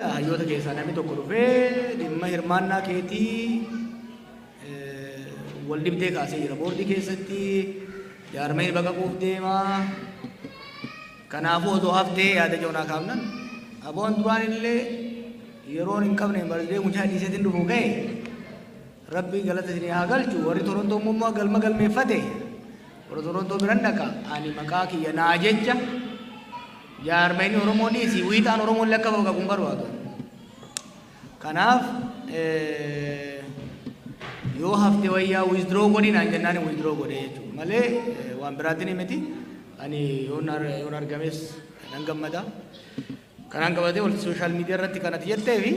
Hayyoota keessaa namni tokko dhufee dhimma hirmaannaa keetii wal dhibdee kaasee jira. Boordii keessatti jaarmeen baqaquuf deemaa. Kanaafuu osoo haftee yaada joonaa kaafnan aboon duraan illee yeroon hin qabne barsee mucaa dhiiseetiin dhufu ka'e Rabbi galata isinii haa galchu. Warri Torontoo immoo galma galmeeffate warra Torontoo biran dhaqa. Ani maqaa kiyya naa jecha jaarmeen Oromoo dhiisi wiixaan Oromoo illee akka baqaqu hin barbaadu. Kanaaf yoo hafte wayyaa withdraw godhi naan jennaan withdraw godhe jechuudha malee waan biraatti ni miti. Ani yoon argames nan gammada. Kanaan qabatee wal social media irratti kanatti jettee fi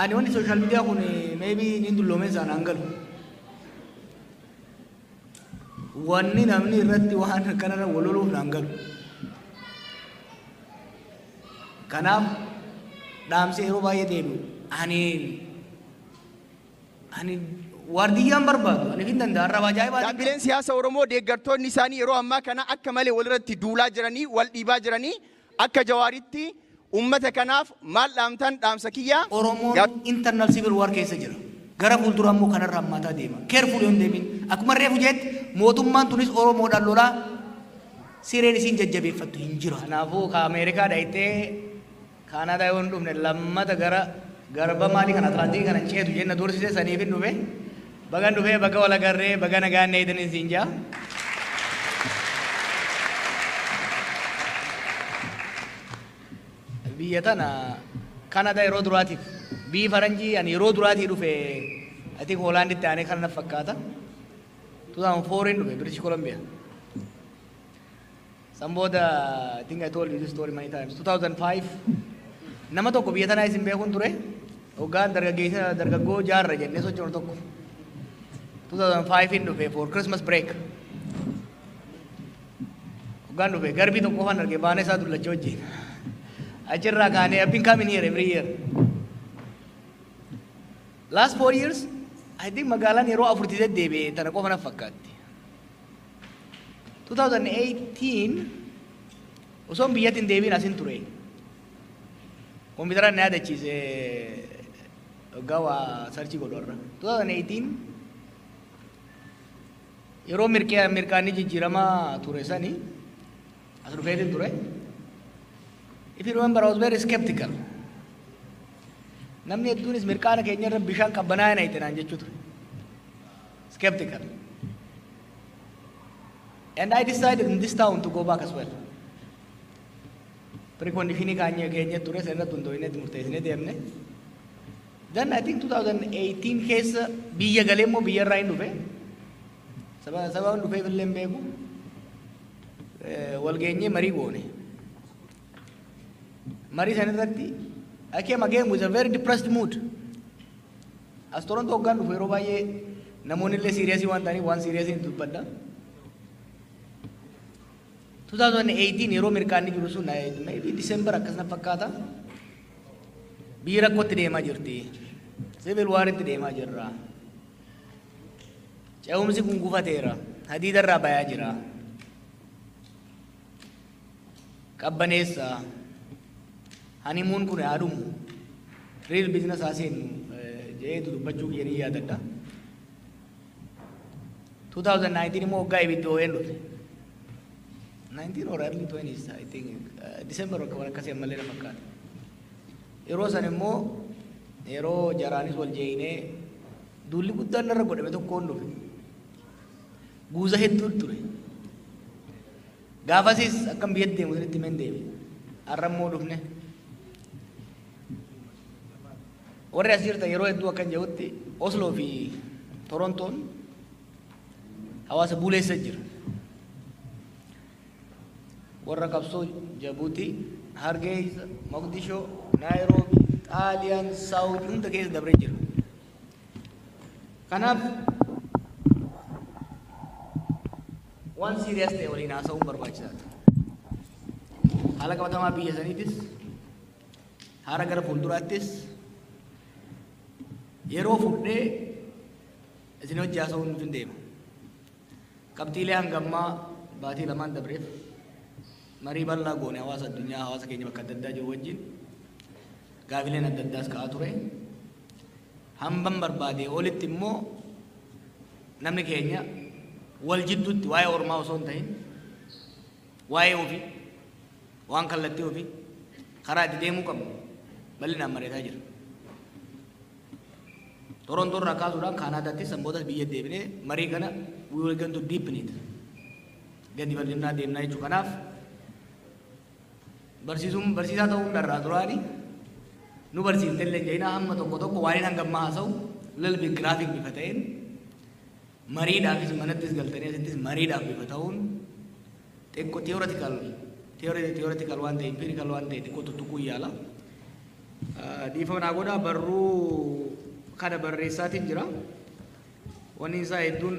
ani wanni social media kun maybe ni dulloomeen isaan hangalu. Wanni namni irratti waan kanarra wal loluuf naan galu. Kanaaf dhaamsi yeroo baay'ee deebi'u ani waardiyyaan barbaadu ani fin danda'a arraba ajaa'ibaa. Dhaabbileen siyaasa Oromoo deeggartoonni isaanii yeroo ammaa kana akka malee walirratti duulaa jiranii, wal dhiibaa jiranii, akka Jawaaritti uummata kanaaf maal dhaamtan dhaamsa kiyyaa? Oromoon internal civil war keessa jira. Gara fuuldura immoo kanarra hammaataa deema. Careful yoo hin deemin. Akkuma reefu jetti mootummaan tunis Oromoodhaan lolaa sireen isiin jajjabeeffattu hin jiru. Kanaafuu ka Ameerikaa dhayitee Kaanaadaa yoo hin dhufne lammata gara garba maalii kan Atlaantikii kana ceetu jenna dursisee saniif hin dhufe. Bagan dhufee, baga wal agarree, baga nagaan eegdanii siin jaa. Biyya tana Kanada yeroo duraatiif biyyi faranjii ani yeroo duraatii dhufe, I think Hoolaanditti aanee kana na fakkaata. 2004 hin dhufe British Columbia. San booda, I think I told you this story many times. 2005 nama tokko biyya tanaa isin beekuun ture. Hoggaan dargaggeessa dargaggoo jaarra jennee sochoonu tokko. 2005 hin dhufe for Christmas break. Hoggaan dhufe garbii tokko qofaan arge baana isaa dullacha wajjin. Achirraa kaanee I've been coming here every year. Last 4 years, I think magaalaan yeroo afurti deddeebi'e tana qofa na fakkaatti. 2018 osoon biyyatti hin deebiin asin ture. Kompiitaraan na yaadachiise waggaa waa search godhu irra. 2018 yeroo mirqaanni jijjiiramaa ture sani as dhufeetin ture. If you remember, I was very skeptical. Namni hedduunis mirqaana keenya irra bishaan qabbanaa'aa na itti naan jechuu ture. Skeptical. And I decided in this town to go back as well. Preconditionii kaanya keenya ture san irratti hundoofnee murteessinee deemne. Then I think 2018 keessa biyya galee immoo biyya irraa hin dhufe. Sababa dhufeef illee hin beeku. Wal geenyee marii goone. Marii san irratti I came again with a very depressed mood. As Toronto hoggaan dhufu yeroo baay'ee namoonni illee serious waan ta'aniif waan serious hin dubbadha. 2018 yeroo mirqaanni jiru sun, maybe December akkas na fakkaata. Biyyi rakkootti deemaa jirti. Civil war itti deemaa jirra. Ce'umsi kun gufateera. Hadiida irraa bayaa jira. Qabbaneessa. Honeymoon kun haa dhumu. Real business haa seennu jedheetu dubbachuu kiyya ni yaadadha. 2019 immoo waggaa ibiddi ho'een dhufe. 19 or early 20s, I think, December akka waan akkasii ammallee na fakkaata. Yeroo san immoo yeroo jaraanis wal jeeyinee duulli guddaan narra godhame tokkoon dhufe. Guuza hedduu ture. Gaafasis akkam biyyatti deemu sanitti himeen deeme. Har'a immoo dhufne. Warri as jirtan yeroo hedduu akkan jedhutti Osloo fi Torontoon hawaasa buleessa jira. Warra qabsoo Jabuutii, Hargeysa, Moqdishoo, Naayiroobii, Xaaliyaan, Saawudii hunda keessa dabree jira. Kanaaf waan serious ta'e waliin haasa'uun barbaachisaadha. Haala qabatamaa biyya saniitis, haala gara fuulduraattis yeroo fudhee isin hojii haasa'uun nuuf hin deema. Qabxiilee hangammaa baatii lamaan dabreef marii bal'aa goone hawaasa addunyaa, hawaasa keenya bakka adda addaa jiru wajjin. Gaafileen adda addaas ka'aa ture. Hamban barbaade olitti immoo namni keenya wal jidduutti waa'ee ormaa osoo hin ta'in waa'ee ofii, waan kallattii ofii, karaa itti deemuu qabnu bal'inaan mari'ataa jira. Torontoo irraa kaasuudhaan Kaanaadaatti, sanbootas biyya deebinee marii kana we will going to deepen it. Gadi bal'inaa deemnaa jechuu. Kanaaf barsiisuun barsiisaa ta'uun dharraa duraani nu barsiifte illee jeenaa hamma tokko tokko waan hanga ammaa haasa'u little bit graphic bifa ta'een, mariidhaafis manattis galtanii asittis mariidhaaf bifa ta'uun, xiqqoo theoretical waan ta'e, empirical waan ta'e xiqqoo tuttuquu yaala. Dhiifama naa godhaa, barruu kana barreessaatiin jira. Wanni isaa hedduun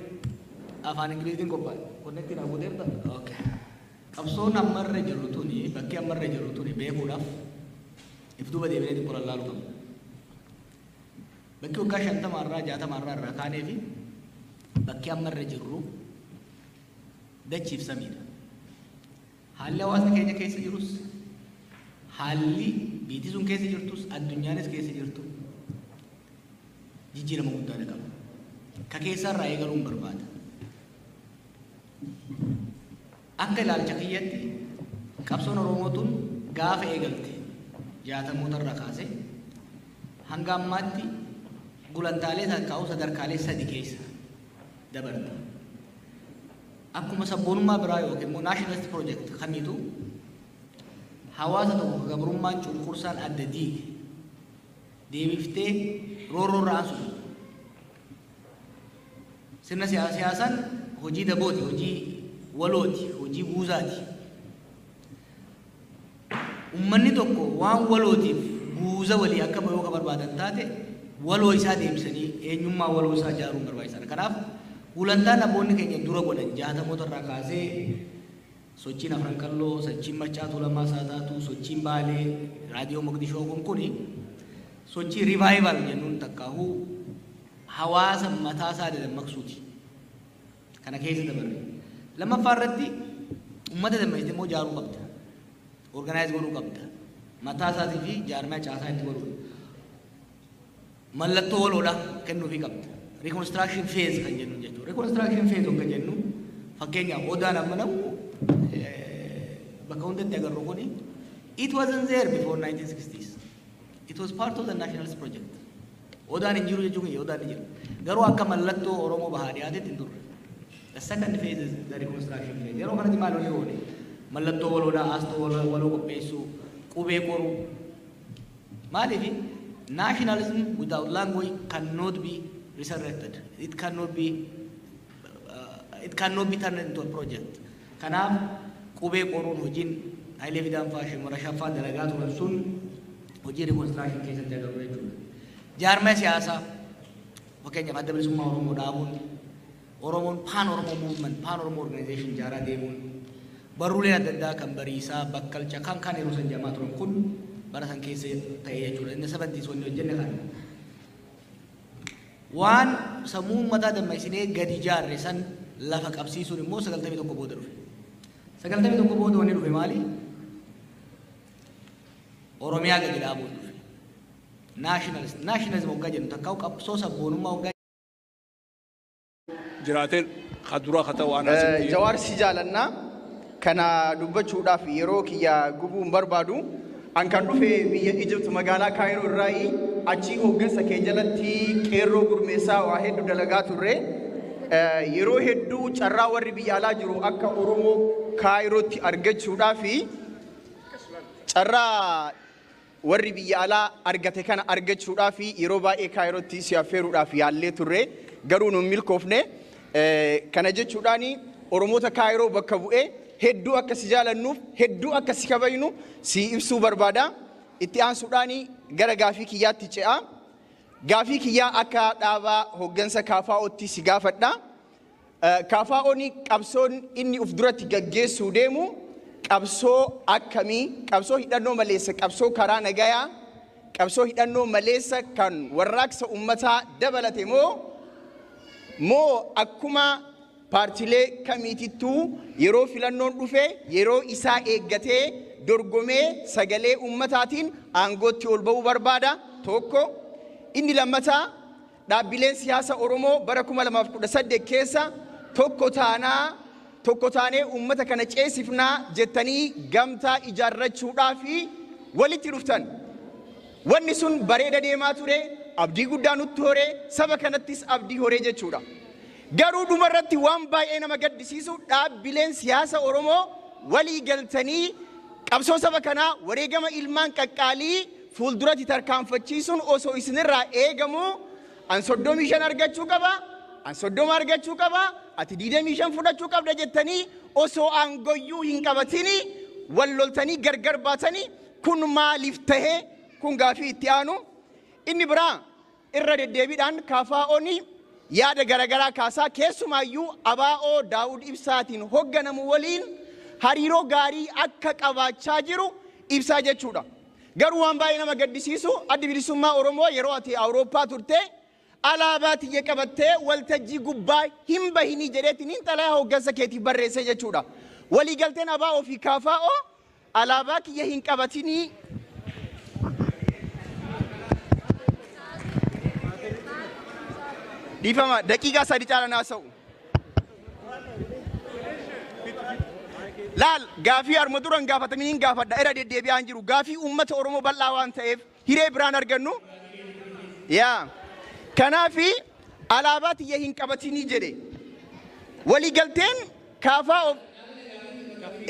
afaan Ingiliziin qophaa'e. Connect naa gooteerta? Okay. Qabsoon ammarra jirru tuni, bakki ammarra jirru tuni beekuudhaaf if duuba deebinee xiqqoo lallaaluu qabna. Bakki waggaa 50 irraa 60 irraa irraa kaanee fi bakki ammarra jirru dachiif samiidha. Haalli hawaasni keenya keessa jirus, haalli biyyi sun keessa jirtus, addunyaanis keessa jirtu jijjiirama guddaa qaba. Ka keessarraa eegaluun barbaada. Akka ilaalcha kiyyatti qabsoon Oromoo tun gaafa eegalte 60moota irraa kaasee hanga ammaatti gulantaalee takkaa'u sadarkaalee sadi keessa dabarte. Akkuma sabboonummaa biraa yookiin immoo nationalist project kamiitu, hawaasa tokko gabrummaan cunqursaan adda diige deebiftee roorroo irraa aansu sirna siyaasaan hojii dabooti, hojii walooti, hojii guuzaati. Ummanni tokko waan walootiif guuza walii akka yoo ka barbaadan taate, waloo isaa deebisanii eenyummaa waloo isaa ijaaruun barbaachisaadha. Kanaaf gulantaan abboonni keenya dura godhan 60moota irraa kaasee sochiin Afran Qalloo, sochiin Maccaa Tuulamaa isaa taatu, sochiin Baalee, Raadiyoo Moqdishoo kun kuni sochii revival jennuun takkaahuu hawaasa mataa isaa dadammaqsuuti. Kana keessa dabarre. Lammaffaa irratti uummata dammaqsite immoo ijaaruu qabda. Organize godhuu qabda. Mataa isaatii fi jaarmiyaa caasaa itti godhuu. Mallattoo waloodha kennuufii qabda. Reconstruction phase kan jennu jechuudha. Reconstruction phase kan jennu, fakkeenyaaf, odaan amma namu bakka hundatti agarru kuni, it wasn't there before 1960s. It was part of the nationalist project. Odaan hin jiru jechuun kiyya, odaan ni jira. Garuu akka mallattoo Oromoo bahaa dhiyaatetti hin turre. The second phase is the reconstruction phase. Yeroo kanatti maal olii oole? Mallattoo waloodhaa, aastoo waloo qopheessuu, qubee qoruu. Maaliif nationalism without language cannot be resurrected. It cannot be turned into a project. Kanaaf qubee qoruun, hojiin Hayilee Fidaan fa'aa Shimara fa'aa dalagaa turan sun hojii reconstruction keessatti agarru jechuudha. Jaarmaya siyaasaa, fakkeenyaaf, Adda Bilisummaa Oromoo dhaabuun, Oromoon Pan Oromoo movement, Pan Oromoo organization ijaaraa deemuun, barruuleen adda addaa kan Bariisaa, Bakkalcha kan kan yeroo san jamaa turan kun bara san keessa ta'e jechuudha. Inni 70s wanni hojjenne kana. Waan sammuu uummataa dammaqsinee gadi ijaarre san lafa qabsiisuun immoo 91 booda dhufe. 91 booda wanni dhufe maali? Oromiyaa gadi dhaabuun dhufe. Nationalist, nationalism hoggaa jennu takkaa'u qabsoo sabboonummaa hoggaa jiraatee ka dura ka ta'u anaa sitti. Jawaar, si jaalannaa. Kana dubbachuudhaaf yeroo kiyya gubuu hin barbaadu. An kan dhufe biyya Egypt, magaalaa Kaayiroo irraayi. Achii hooggansa kee jalatti qeerroo gurmeessaa waa hedduu dalagaa turre. Yeroo hedduu carraa warri biyya alaa jiru akka Oromoo Kaayirootti argachuudhaafi carraa warri biyya alaa argate kana argachuudhaaf yeroo baay'ee Kaayirootti si affeeruudhaaf yaallee turre, garuu nun milkoofne. Kana jechuudhaan Oromoota Kaayiroo bakka bu'ee hedduu akka si jaalannuuf, hedduu akka si kabajnu si ibsuu barbaada. Itti aansuudhaan gara gaafii kiyyaatti ce'a. Gaafii kiyyaa akka dhaabaa hooggansa KFO'tti si gaafadha. KFO'n qabsoon inni uf duratti gaggeessuu deemu qabsoo akkamii? Qabsoo hidhannoo maleessa, qabsoo karaa nagayaa, qabsoo hidhannoo maleessa kan warraaqsa ummataa dabalate moo akkuma paartiilee kamiitittuu yeroo filannoon dhufe yeroo isaa eeggatee dorgomee sagalee ummataatiin aangootti ol ba'uu barbaada tokko. Inni lammataa, dhaabbileen siyaasa Oromoo bara 2018 keessa tokko taanaa, tokko taanee ummata kana ceesifnaa jettanii gamtaa ijaarrachuudhaa fi walitti dhuftan. Wanni sun bareeda deemaa ture, abdii guddaa nutti horee, saba kanattis abdii horee jechuudha. Garuu dhumarratti waan baay'ee nama gaddisiisu, dhaabbileen siyaasa Oromoo walii galtanii qabsoo saba kanaa, wareegama ilmaan qaqqaalii fuulduratti tarkaanfachiisuun osoo isinirraa eegamu, an 35 argachuu qaba, an 30 argachuu qaba, ati 25 fudhachuu qabda jettanii osoo aangoyyuu hin qabatini wal loltanii gargar baatanii, kun maaliif tahe? Kun gaafii itti aanu. Inni biraa, irra deddeebiidhaan KFO'n yaada garaagaraa kaasaa, keessumaayyuu ABO Daawud Ibsaatiin hogganamu waliin hariiroo gaarii akka qabaachaa jiru ibsaa jechuudha. Garuu waan baay'ee nama gaddisiisu, Addi Bilisummaa Oromoo yeroo ati Awurooppaa turte alaabaa tiyya qabattee waltajjii gubbaa hin bahinii jedheetiin hin xalayaa hooggansa keetiif barreessee jechuudha. Waliigalteen ABO fi KFO alaabaa kiyya hin qabatinii. Dhiifama, daqiiqaa 3 caala naasa'u. Laal, gaafii arma duran gaafatamanii hin gaafadha, irra deddeebi'aan jiru, gaafii uummata Oromoo bal'aa waan ta'eef hiree biraan argannu. Yaa kanaafi alaabaa tiyya hin qabatinii jedhe. Waliigalteen kaafaa of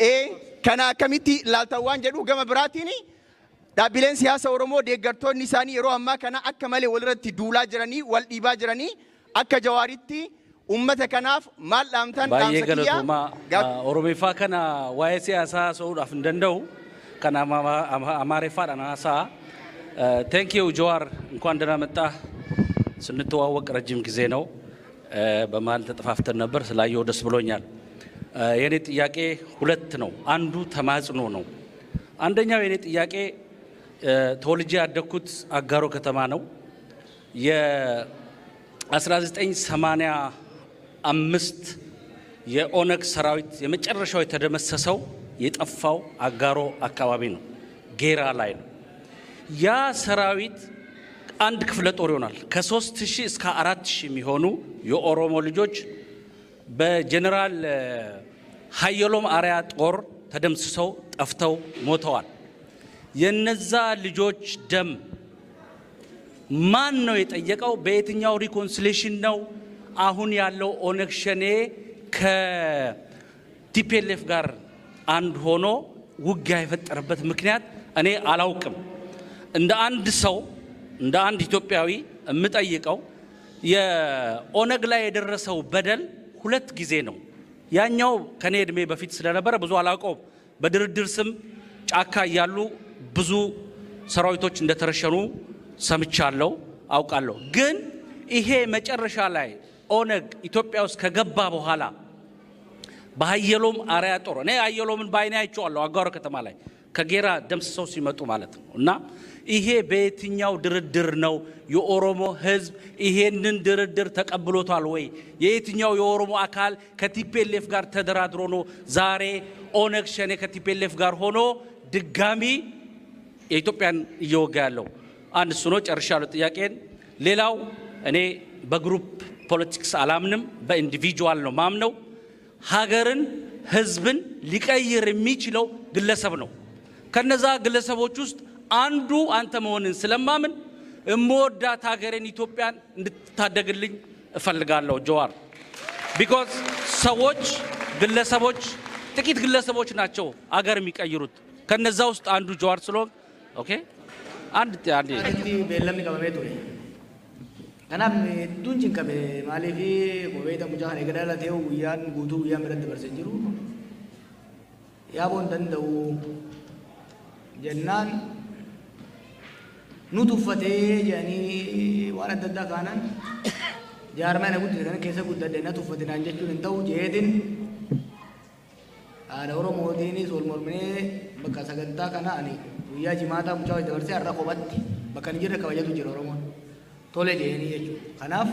ee kana akkamitti laaltan waan jedhu. Gama biraatiin, dhaabbileen siyaasa Oromoo deeggartoonni isaanii yeroo ammaa kana akka malee walirratti duulaa jiranii, wal dhiibaa jiranii, akka Jawaaritti ummata kanaaf maal dhaamtan? Baay'ee Dhaamsa kiyya galatoomaa. Oromeeffaa kana waa'ee siyaasaa haasa'uudhaaf hin danda'u. Kana Amaareffaadhaan haasa'a. Thank you ጀዋር፣ እንኳን ደህና መጣህ። ስንተዋወቅ ረጅም ጊዜ ነው። በመሀል ተጠፋፍተን ነበር። ስላየው ደስ ብሎኛል። የኔ ጥያቄ ሁለት ነው። አንዱ ተማጽኖ ነው። አንደኛው የኔ ጥያቄ፣ ተወልጄ ያደግኩት አጋሮ ከተማ ነው። የ1985 የኦነግ ሰራዊት የመጨረሻው የተደመሰሰው፣ የጠፋው አጋሮ አካባቢ ነው፣ ጌራ ላይ ነው። ያ ሰራዊት አንድ ክፍለ ጦር ይሆናል። ከ3000 እስከ 4000 የሚሆኑ የኦሮሞ ልጆች በጀኔራል ሀየሎም አርአያ ጦር ተደምስሰው ጠፍተው ሞተዋል። የነዛ ልጆች ደም ማን ነው የጠየቀው? በየትኛው reconciliation ነው አሁን ያለው ኦነግ ሸኔ ከ TPLF ጋር አንድ ሆኖ ውጊያ የፈጠረበት ምክንያት እኔ አላውቅም። እንደ አንድ ሰው፣ እንደ አንድ ኢትዮጵያዊ የምጠይቀው፣ የኦነግ ላይ የደረሰው በደል ሁለት ጊዜ ነው። ያኛው ከኔ እድሜ በፊት ስለነበረ ብዙ አላውቀውም። በድርድር ስም ጫካ እያሉ ብዙ ሰራዊቶች እንደተረሸኑ ሰምቻለሁ፣ አውቃለሁ። ግን ይሄ መጨረሻ ላይ ኦነግ ኢትዮጵያ ውስጥ ከገባ በኋላ በሀየሎም አርአያ ጦር፣ እኔ ሀየሎምን በአይኔ አይቼዋለሁ፣ አጋሮ ከተማ ላይ ከጌራ ደምስሰው ሲመጡ ማለት ነው። እና ይሄ በየትኛው ድርድር ነው? የኦሮሞ ሕዝብ ይሄንን ድርድር ተቀብሎታል ወይ? የየትኛው የኦሮሞ አካል ከ TPLF ጋር ተደራድሮ ነው ዛሬ ኦነግ ሸኔ ከ TPLF ጋር ሆኖ ድጋሚ የኢትዮጵያን እየወጋ ያለው? አንድ እሱ ነው። ጨርሻለሁ ጥያቄን። ሌላው እኔ በ group politics አላምንም፣ በ individual ነው ማምነው። ሀገርን ህዝብን ሊቀይር የሚችለው ግለሰብ ነው። ከነዛ ግለሰቦች ውስጥ አንዱ አንተ መሆንን ስለማምን እምወዳት ሀገሬን ኢትዮጵያን እንድትታደግልኝ እፈልጋለሁ ጀዋር። Because ሰዎች፣ ግለሰቦች፣ ጥቂት ግለሰቦች ናቸው አገር የሚቀይሩት። ከነዛ ውስጥ አንዱ ጀዋር ስለሆን okay አንድ አንድ Atti beellamni qabamee ture. Kanaaf hedduun cinqame. Maaliif kophee mucaa kana eega dhalatee guyyaan guutuu guyyaan biratti dabarsee jiru. Yaaboo hin danda'u jennaan, nu tuffatee jedhanii waan adda addaa kaanaan, jaarmaa na guddise kana keessa guddadhe, na tuffate naan jechuun hin ta'u jeetin, haadha Oromootiinis wal morminee bakka sagantaa kana ani guyyaa Jimaataa mucaa wajji dabarsee har'a kophatti bakka hin jirre kabajatu jira Oromoon. Tole jedhanii jechuudha. Kanaaf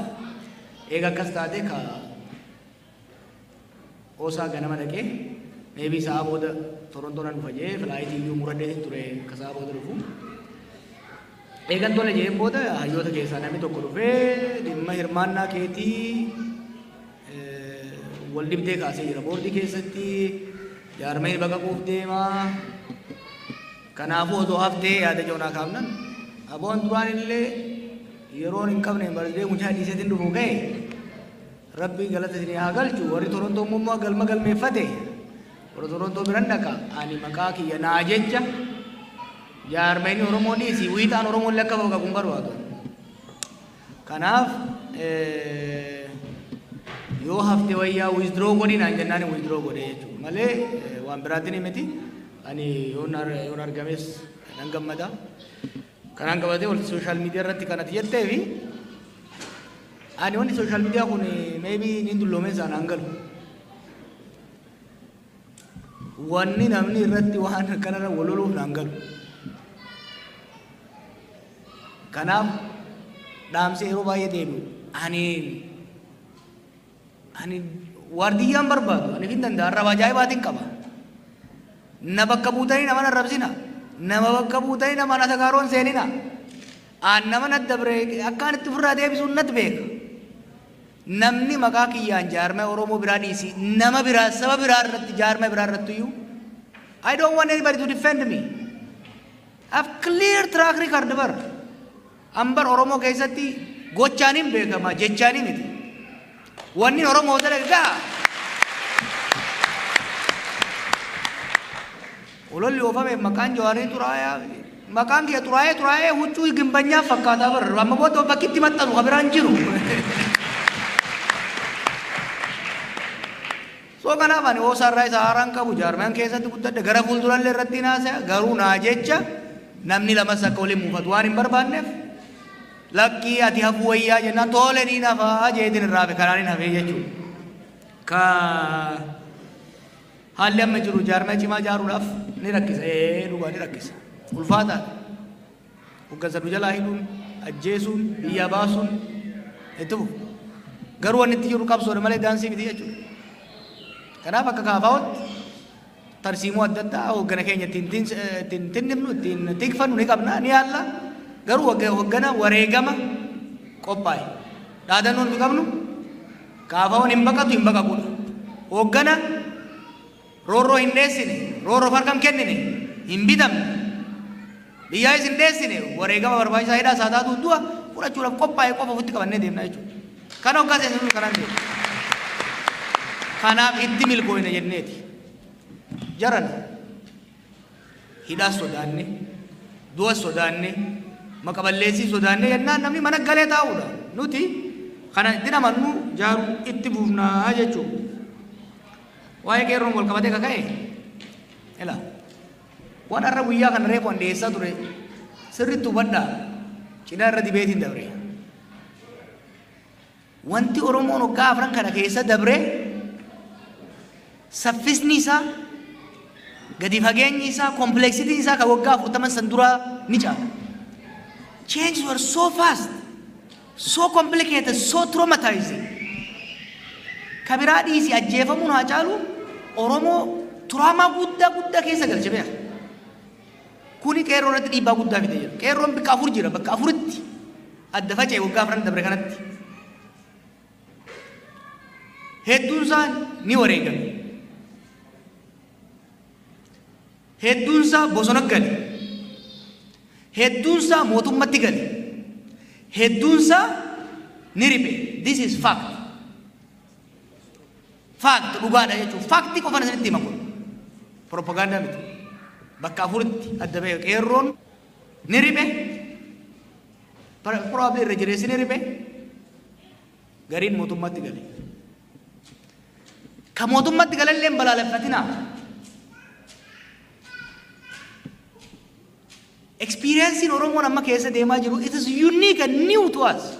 eega akkas taate ka oosaa ganama dhaqee Maybe sa'a booda Torontoo nan dhufa jee flight iyyuu muradheetiin ture ka sa'a booda dhufu. Eegan tole jeen booda hayyoota keessaa namni tokko dhufee dhimma hirmaannaa keetii wal dhibdee kaasee jira. Boordii keessatti jaarmeen baqaquuf deemaa. Kanaafuu osoo haftee yaada joonaa kaafnan aboon duraan illee yeroon hin qabne barzee mucaa dhiiseetiin dhufu ga'e Rabbi galata isinii haa galchu. Warri Torontoo immoo galma galmeeffate warra Torontoo biran dhaqa. Ani maqaa kiyya naa jecha jaarmeen Oromoo dhiisi wiixaan Oromoo illee akka baqaqu hin barbaadu. Kanaaf yoo hafte wayyaa withdraw godhi naan jennaan withdraw godhe jechuudha malee waan biraatiin miti. Ani yoon argames nan gammada. Kanaan qabatee wal social media irratti kanatti jettee fi ani wanni social media kun maybe niin dulloomee isaan hangalu. Wanni namni irratti waan kanarra wal loluuf naan galu. Kanaaf dhaamsi yeroo baay'ee deebi'u ani waardiyyaan barbaadu ani fin danda'a arraba ajaa'ibaatiin qaba. Na bakka buutanii nama arrabsina. Nama bakka buutanii nama na tagaaroon seenina. Aan nama na dabre akkaan itti ofirraa deebisuun natti beeka. Namni maqaa kiyyaan jaarmee Oromoo biraa dhiisi nama biraa saba biraa irratti jaarmee biraa irratti iyyuu I don't want anybody to defend me. I have clear track record bar. Ambar Oromoo keessatti gochaaniin beekama jechaanii miti. Wanni Oromoo dalage gaha. Ololli oofame maqaan Jawaarii xuraayaa maqaan kiyya xuraayee xuraayee huccuu gimbanyaa fakkaataa bar amma booda bakki itti maxxanu ka biraan jiru. So kanaaf ani hoosaarraa isa haaraan qabu jaarmaan keessatti guddadhe gara fuuldurallee irratti naasaya garuu naa jecha namni lamas akka waliin muufatu waan hin barbaanneef lakkii ati hafuu wayyaa jennaan tole ni nafaa jeetiin irraa hafe karaan hin hafee jechuudha. Ka haalli amma jiru jaarmaa cimaa ijaaruudhaaf ni rakkisa. Dhugaa ni rakkisa. Ulfaataadha. Hoggansa nu jalaa hidhuun, ajjeesuun, biyyaa baasuun itti fufu. Garuu wanni itti jiru qabsoodha malee daansii miti jechuudha. Kanaaf akka kaafaa'otti tarsiimoo adda addaa hoggana keenya ittiin tinnifnu, ittiin tikfannu ni qabna, ni yaalla. Garuu hoggana wareegama qophaa'e. Dhaadannoon nuti qabnu kaafaa'oon hin baqatu hin baqaqudha. Hoggana roorroo hin dheessine, roorroof harka hin kennine, hin bitamne, biyyaayis hin dheessine, wareegama barbaachisaa hidhaa isaa taatu du'a fudhachuudhaaf qophaa'e qofa ofitti qabannee deemna jechuudha. Kana hoggaa seensisuu kanaan deemna. Kanaaf itti milkooyna jenneeti. Jaran hidhaas sodaanne, du'as sodaanne, maqaballeessii sodaanne jennaan namni mana galee taa'uudha. Nuti kana itti namannu jaaruu itti buufnaa jechuudha. Waa'ee qeerroon wal qabatee kaka'e ila waan har'a guyyaa kana reefu an dhiyeessaa ture sirriitti hubadhaa cinaa irra dibeetiin dabre. Wanti Oromoon waggaa afran kana keessa dabre saffisni isaa gadi fageenyi isaa kompleksitiin isaa kan waggaa 40 san duraa ni caala. Changes were so fast, so complicated, so traumatizing. Kabiraa dhiisii ajjeefamuun haa caalu Oromoo turaamaa guddaa guddaa keessa galche beeka. Kuni qeerroo irratti dhiibbaa guddaa fide jira. Qeerroon bakka afur jira, bakka afuritti adda faca'e waggaa afran dabre kanatti. Hedduun isaa ni wareegame. Hedduun isaa bosona gale. Hedduun isaa mootummatti gale. Hedduun isaa ni riphe. This is fact. Fact dhugaadha jechuudha. Faktii qofaan isinitti hima kun. Propagaandaa miti. Bakka afuritti adda ba'e qeerroon ni riphe. Probably irra jireessi ni riphe. Gariin mootummatti gale. Ka mootummatti galallee hin balaaleffatinaa. Experiencing Oromoon amma keessa deemaa jiru it is unique and new to us.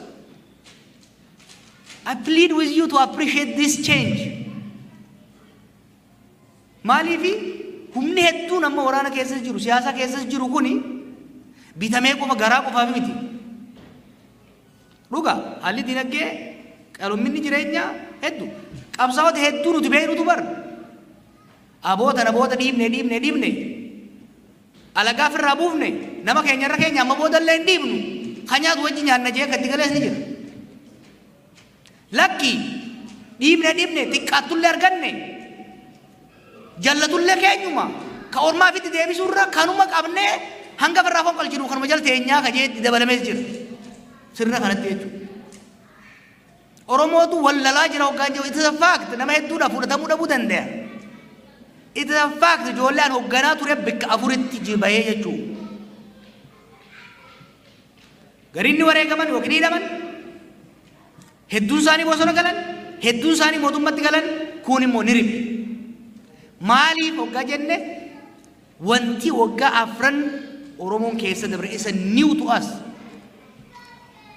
I plead with you to appreciate this change. Maaliifi humni hedduun amma waraana keessa jiru, siyaasa keessa jiru kuni bitamee qofa garaa qofaaf miti. Dhuga haalli dinagdee qaloominni jireenyaa hedduu. Qabsaa'ota hedduu nuti beeknutu bar. Aboo tana booda dhiibne dhiibne dhiibne alagaa ofirraa buufne, nama keenya irra keenya amma booda illee hin dhiibnu, ka nyaatu wajji nyaanna jee gadi galees ni jira. Lakki, dhiibne dhiibne xiqqaattullee arganne jallatullee keenyuma ka ormaa ofitti deebisuu irra kanuma qabnee hanga ofirraa fonqolchinu kanuma jala teenyaa ka jee itti dabalamees jira. Sirna kanatti jechuudha. Oromootu wallalaa jira hoggaan jiru, it is a fact, nama hedduudhaaf fudhatamuu dhabuu danda'a. It is a fact, ijoollee an hogganaa ture bakka afuritti bahee jechuudha. Gariin ni wareegaman yookiin hidhaman, hedduun isaanii bosona galan, hedduun isaanii mootummatti galan, kun immoo ni ribe. Maaliif hoggaa jenne, wanti waggaa afran Oromoon keessa dabre isa new to us.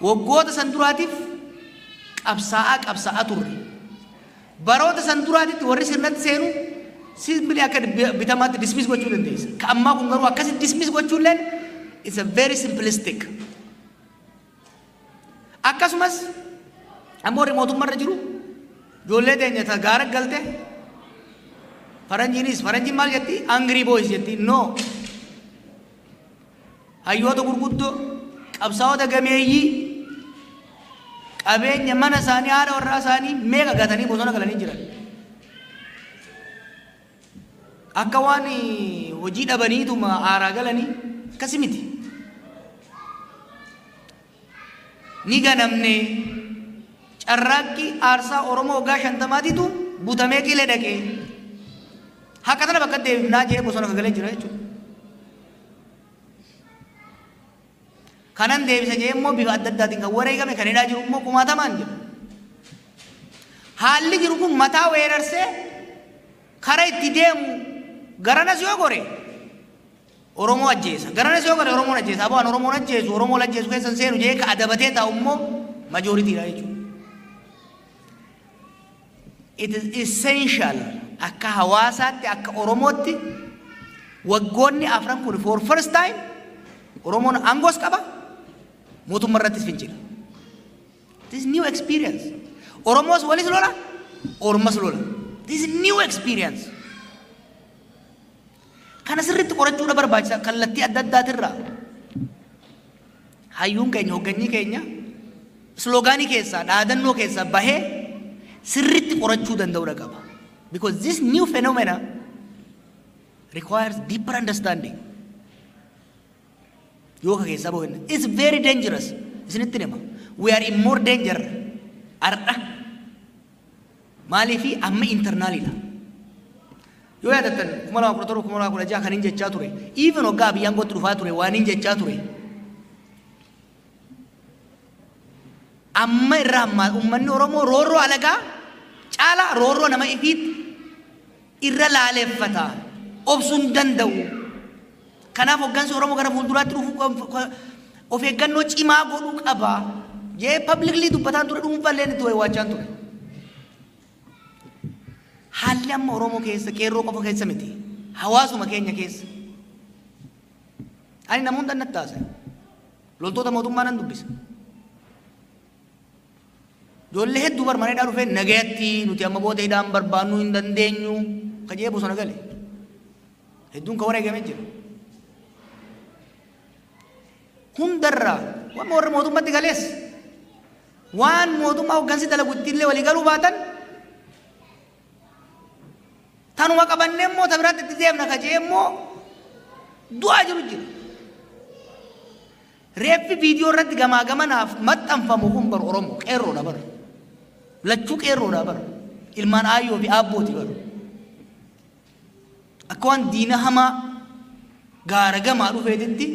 Waggoota san duraatiif qabsaa'aa qabsaa'aa turre. Baroota san duraatitti warri sirnatti seenu simply akka bitamaatti dismiss gochuu dandeessa. Ka ammaa kun garuu akkasitti dismiss gochuulleen it's a very simplistic. Akkasumas ammoo warri mootummaarra jiru ijoollee teenya ta gaara galte, faranjiinis, faranjiin maal jetti? Angry boys jetti. No. Hayyoota gurguddoo, qabsaa'ota gameeyyii, qabeenya mana isaanii, haadha warraa isaanii meeqa gatanii bosona galanii jiran. Akka waan hojii dhabaniituma aaraa galanii akkasi miti. Ni ganamne, carraaqqii aarsaa Oromoo waggaa 50tiitu butamee qilee dhaqee haqa tana bakka deebifnaa jee bosona galee jira jechuudha. Kanan deebisa jee immoo bifa adda addaatiin kan wareegame, kan hidhaa jiru immoo kumaatamaan jira. Haalli jiru kun mataa weerarsee kara itti deemu garanas yoo gore Oromoo ajjeesa. Garanas yoo gore Oromoon ajjeesa. Aboo an Oromoon ajjeesu, Oromoo ajjeesu keessan seenu jee ka adabatee taa'u immoo majooritiidha jechuudha. It is essential akka hawaasaatti, akka Oromootti, waggoonni afran kun for first time Oromoon aangoos qaba, mootummaa irrattis fincila. This is new experience. Oromoos walis lola, Ormas lola. This is new experience. Kana sirriitti qorachuudha barbaachisa kallattii adda addaatirraa. Hayyuun keenya, hoogganyi keenya slogaanii keessaa, dhaadannoo keessaa bahee sirriitti qorachuu danda'uudha qaba. Because this new phenomena requires deeper understanding. Yoo ka keessaa bahu, it's very dangerous. Isinitti hima. We are in more danger har'a. Maaliifi amma internalidha. Yoo yaadattan, 2017, 2016 kan hin jechaa ture. Even waggaa biyyaan gootti dhufaa ture waan hin jechaa ture. Amma irraa ammaa uummanni Oromoo roorroo alagaa caalaa roorroo nama ifiitti irra laaleeffata. Obsuu hin danda'u. Kanaaf hoggansi Oromoo gara fuulduraatti dhufu of eeggannoo cimaa godhuu qaba. Jee publicly dubbataan ture, dhuunfaallee itti waachaan ture. Haalli amma Oromoo keessa, qeerroo qofa keessa miti. Hawaasuma keenya keessa. Ani nama hunda natti haasa'e. Loltoota mootummaa nan dubbisa. Ijoollee hedduu bar mana hidhaa dhufee nagayatti nuti amma booda hidhaan barbaannuu hin dandeenyu ka jee bosona gale. Hedduun ka wareegamee jira. Hundarraa waan warra mootummatti galees waan mootummaa hoggansi dalagu ittiillee walii galuu baatan, tanuma qabannee immoo ta biraatti itti deemna ka jee immoo du'aa jiru jira. Reeffi viidiyoo irratti gamaa gamanaaf maxxanfamu kun bar Oromoo qeerroodha bar. Lachuu qeerroodha bar. Ilmaan aayyoo fi aabbooti bar. Akka waan diina hamaa gaara gamaa dhufeetitti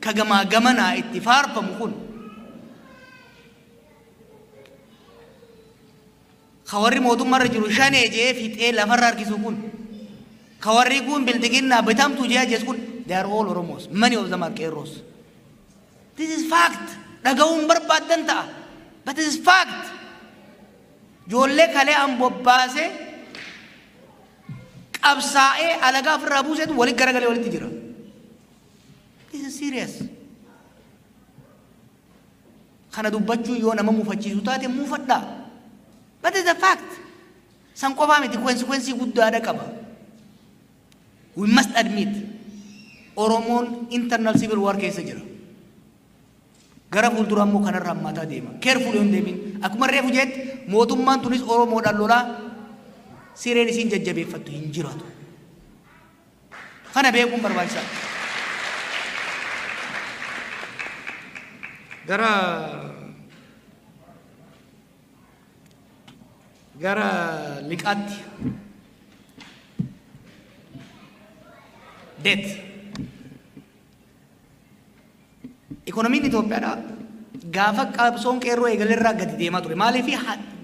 ka gamaa gamanaa itti faarfamu kun, ka warri mootummaarra jiru shanee jee fixee lafarra harkisu kun, ka warri kun bilxiginnaa bitamtuu jee ajjeesu kun, they are all Oromos. Many of them are qeerroos. This is fact. Dhaga'uun barbaaddan ta'a. But this is fact. Ijoollee kalee an bobbaasee qabsaa'ee alagaa ofirraa buuseetu walitti garagalee walitti jira. This is serious. Kana dubbachuu yoo nama muufachiisu taate muufadhaa. But it's a fact. San qofaa miti, consequence guddaadha qaba. We must admit Oromoon internal civil war keessa jira. Gara fuuldura ammoo kanarra hammaataa deema. Careful yoo hin deemin. Akkuma reefu jeetti mootummaan tunis Oromoodhaan lolaa sireen isiin jajjabeeffattu hin jiraatu. Kana beekuun barbaachisaadha. Gara liqaatti debt. Ikonomiin Itoophiyaadhaa gaafa qabsoon qeerroo eegalerraa gadi deemaa ture. Maaliif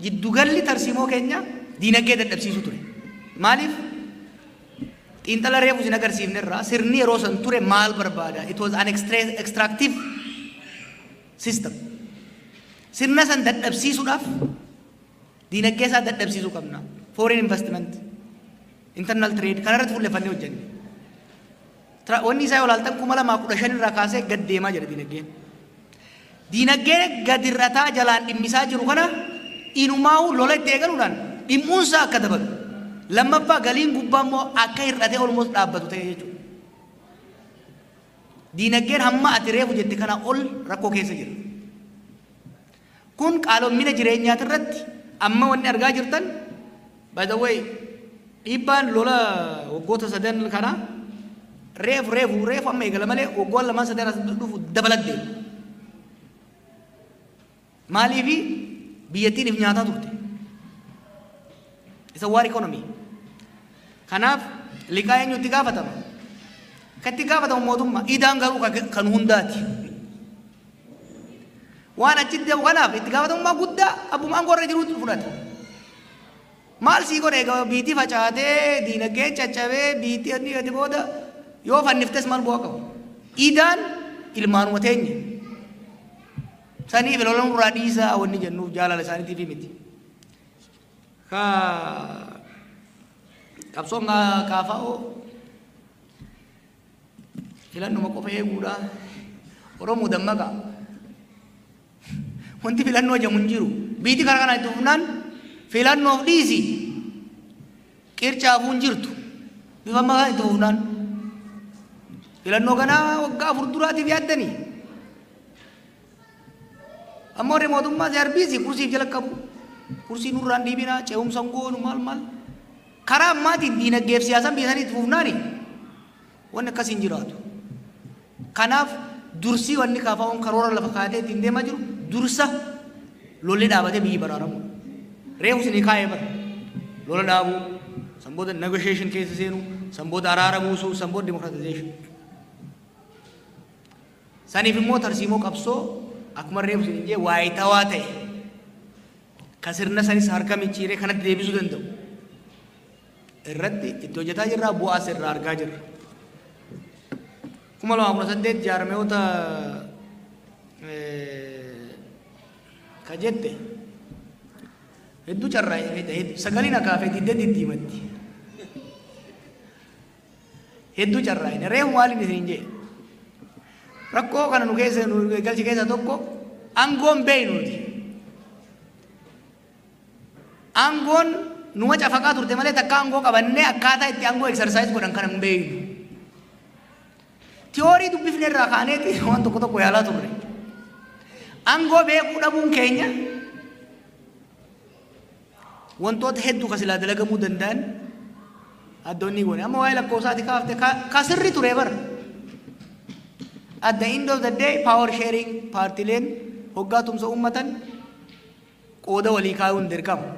jiddugalli tarsiimoo keenya diinagdee dadhabsiisuu ture. Maaliif xiinxala reefu isin agarsiifnerraa sirni yeroo san ture maal barbaada? It was an extractive system. Sirna san dadhabsiisuudhaaf diinagdee isaa dadhabsiisuu qabna. Foreign investment, internal trade kanarratti fuulleffannee hojjenne. Wanni isaa yoo ilaaltan 2015 irraa kaasee gad deemaa jira diinagdeen. Diinagdeen gad hir'ataa jalaan dhimmisaa jiru kana inumaa'uu lola itti eegaluudhaan dhimmuunsaa akka dabalu. Lammaffaa galiin gubbaa immoo akka hir'atee almost dhaabbatu ta'e jechuudha. Diinagdeen hamma ati reefu jette kana ol rakkoo keessa jira. Kun qaaloomina jireenyaati irratti amma wanni argaa jirtan, by the way, dhiibbaan lola waggoota sadan kana reefu reefu reefu amma eegala malee waggoota lamaan sadan as dhufu dabalat deema. Maaliifi biyyattiin if nyaataa turte. Isa war economy. Kanaaf liqaa eenyutti gaafatama? Kan itti gaafatamu mootummaa. Idaan garuu kan hundaati. Waan achitti deemu kanaaf itti gaafatamummaa guddaa abbuma aangoo irra jirutu fudhata. Maal sii godhe egaa biitii facaatee diinagdeen caccabee biitii inni gadi booda yoo fanniftes maal bu'aa qabu? Idaan ilmaanuma teenya. Saniif lola nurraa dhiisaa wanni jennuuf jaalala isaaniitiif miti. Ka qabsoon kaafa'oo filannuma qofa eeguudha. Oromoo dammaqa. Wanti filannoo jedhamu hin jiru. Biitii karaa kana itti fufnaan filannoof dhiisi. Qircaafuu hin jirtu. Bifa ammaa kana itti fufnaan. Filannoo kanaa waggaa 4 duraatiif yaaddanii. Amma warri mootummaa si arbiisi kursiif jala qabu. Kursii nurraan dhiibinaa ce'umsa hin goonu maal maal. Karaa ammaatiin diinagdeef siyaasaan biyya sanii itti fufnaani wanni akkasii hin jiraatu. Kanaaf dursii wanni kaafaa'uun karoora lafa kaatee ittiin deemaa jiru dursa lolli dhaabatee biyyi baraaramudha. Reefu isinii kaa'ee bara. Lola dhaabuu, san booda negotiation keessa seenuu, san booda araara buusuu, san booda democratization. Saniif immoo tarsiimoo qabsoo akkuma reefu isin jee waayitawaa ta'e ka sirna sanis harka micciiree kanatti deebisuu danda'u irratti itti hojjetaa jirra, bu'aas irraa argaa jirra. 2018 jaarmeewota ka jette hedduu carraa sagaliin akaafee diddee diddiimatti. Hedduu carraa reefu maaliin isin jee rakkoo kana nu keessa nu galchi keessa tokko aangoon beeynu nuti. Aangoon numa cafaqaa turte malee takka aangoo qabannee akkaataa itti aangoo exercise godhan kana hin beeynu. Tiyoorii dubbifne irraa kaaneeti waan tokko tokko yaalaa turre. Aangoo beekuu dhabuun keenya wantoota hedduu ka silaa dalagamuu danda'an addoonni goone. Amma waa'ee lakkoofsaati kaafte ka sirri ture bara. At the end of the day, power sharing paartileen hoggaa tumsa uummatan qooda walii kaayuun dirqama.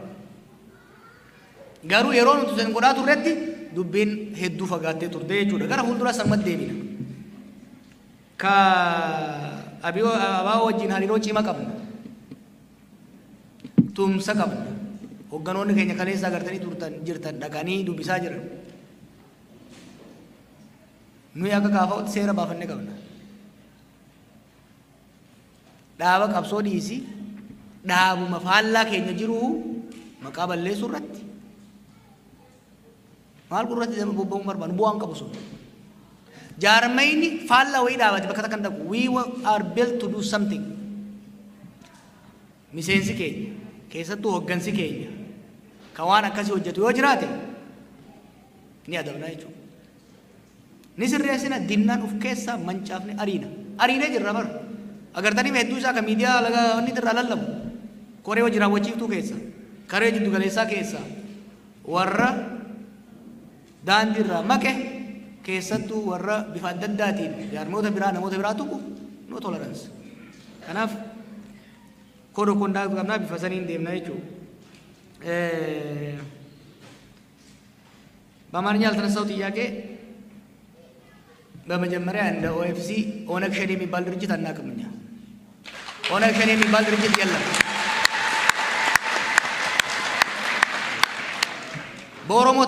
Garuu yeroo nuti san godhaa turretti dubbiin hedduu fagaattee turte jechuudha. Gara fuuldura sanumatti deebina. Ka abaa wajjin hariiroo cimaa qabna. Tumsa qabna. Hogganoonni keenya kaleessa agartanii turtan jirtan dhaqanii dubbisaa jiran. Nuyi akka kaafa'utti seera baafannee qabna. Dhaaba qabsoo dhiisii dhaabuma faallaa keenya jiru maqaa balleessuu irratti maal gurratti nama bobba'uun barbaadu bu'aan qabu sun. Jaarmayni faallaa wayii dhaabate bakka takka hin dhaqu. We are built to do something. Miseensi keenya keessattuu hoggansi keenya kan waan akkasii hojjetu yoo jiraate ni adabna jechuudha. Ni sirreessina dinnaan of keessaa mancaafne ariina. Ariinee jirra bara. Agartanii hedduu isaa kan miidiyaa inni irraa lallabu. Koree hojii raawwachiiftuu keessa, karee jiddu galeessaa keessa warra daandii irraa maqe keessattuu warra bifa adda addaatiin jaarmoota biraa namoota biraa tuqu no tolerance. Kanaaf code of conduct qabnaa bifa saniin deemna jechuudha. በአማርኛ ያልተነሳው ጥያቄ በመጀመሪያ እንደ ኦኤፍሲ ኦነግ ሸኔ የሚባል ድርጅት አናውቅም። እኛ ኦነግ ሸኔ የሚባል ድርጅት የለም። በኦሮሞ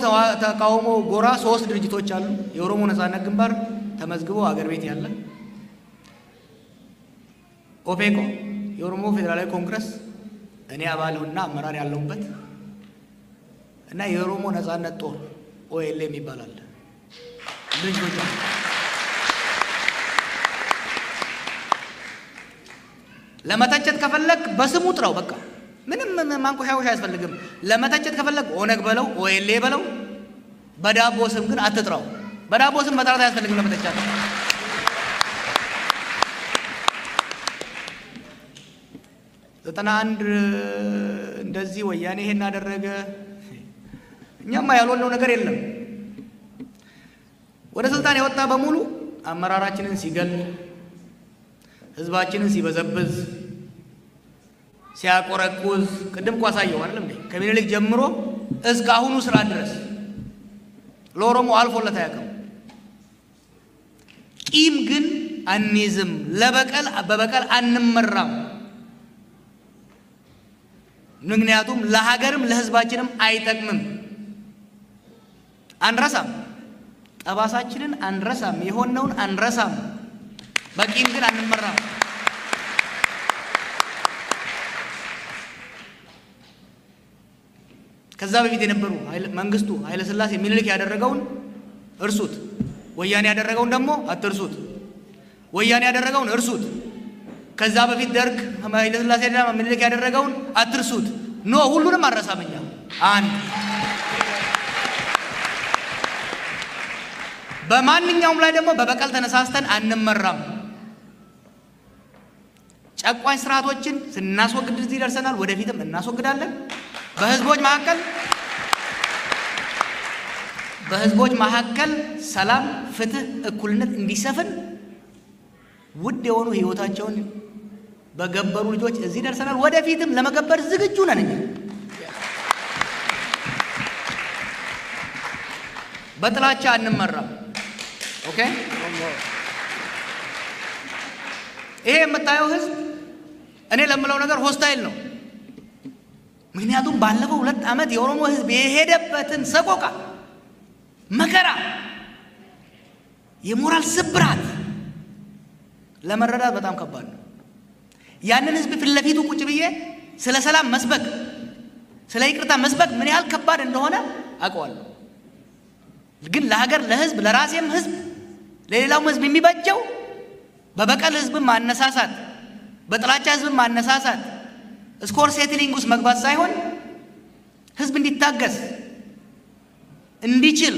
ተቃውሞ ጎራ 3 ድርጅቶች አሉ። የኦሮሞ ነጻነት ግንባር ተመዝግቦ አገር ቤት ያለ፣ ኦፌኮ የኦሮሞ ፌዴራላዊ ኮንግረስ እኔ አባልና አመራር ያለሁበት እና የኦሮሞ ነጻነት ጦር ኦኤልኤ የሚባል አለ። ድርጅቶች አሉ። ለመተቸት ከፈለክ በስሙ ጥራው። በቃ ምንም ማንቆሻቆሻ አያስፈልግም። ለመተቸት ከፈለክ ኦነግ በለው፣ ኦኤልኤ በለው። በዳቦ ስም ግን አትጥራው። በዳቦ ስም መጥራት አያስፈልግም ለመተቸት። 91 እንደዚህ ወያኔ ይሄን አደረገ። እኛማ ያልሆነው ነገር የለም። ወደ ስልጣን የወጣ በሙሉ አመራራችንን ሲገል፣ ህዝባችንን ሲበዘብዝ፣ ሲያቆረቁዝ ቅድም እኮ አሳየው አይደለም እንዴ? ከምኒልክ ጀምሮ እስከ አሁኑ ስርዓት ድረስ ለኦሮሞ አልፎለት አያውቅም። ቂም ግን አንይዝም። ለበቀል በበቀል አንመራም። ምክንያቱም ለሀገርም ለህዝባችንም አይጠቅምም። አንረሳም፣ ጠባሳችንን አንረሳም፣ የሆነውን አንረሳም። በቂም ግን አንመራም። ከዛ በፊት የነበሩ መንግስቱ ኃይለ ሥላሴ ምኒልክ ያደረገውን እርሱት። ወያኔ ያደረገውን ደግሞ አትርሱት። ወያኔ ያደረገውን እርሱት። ከዛ በፊት ደርግ ኃይለ ሥላሴና ምኒልክ ያደረገውን አትርሱት። No ሁሉንም አንረሳም እኛ። አንድ በማንኛውም ላይ ደግሞ በበቀል ተነሳስተን አንመራም። ጨቋኝ ስርዓቶችን ስናስወግድ እዚህ ደርሰናል። ወደፊትም እናስወግዳለን። በህዝቦች መካከል ሰላም፣ ፍትህ፣ እኩልነት እንዲሰፍን ውድ የሆኑ ህይወታቸውን በገበሩ ልጆች እዚህ ደርሰናል። ወደፊትም ለመገበር ዝግጁ ነን እኛ። በጥላቻ አንመራም። Okay፣ ይሄ የምታየው ህዝብ እኔ ለምለው ነገር hostile ነው። ምክንያቱም ባለፈው 2 ዓመት የኦሮሞ ህዝብ የሄደበትን ሰቆቃ፣ መከራ፣ የሞራል ስብራት ለመረዳት በጣም ከባድ ነው። ያንን ህዝብ ፊት ለፊቱ ቁጭ ብዬ ስለ ሰላም መስበክ፣ ስለ ይቅርታ መስበክ ምን ያህል ከባድ እንደሆነ አውቀዋለሁ። ግን ለሀገር፣ ለህዝብ፣ ለራሴም ህዝብ፣ ለሌላውም ህዝብ የሚበጀው በበቀል ህዝብን ማነሳሳት፣ በጥላቻ ህዝብን ማነሳሳት፣ score settling ውስጥ መግባት ሳይሆን ህዝብ እንዲታገስ እንዲችል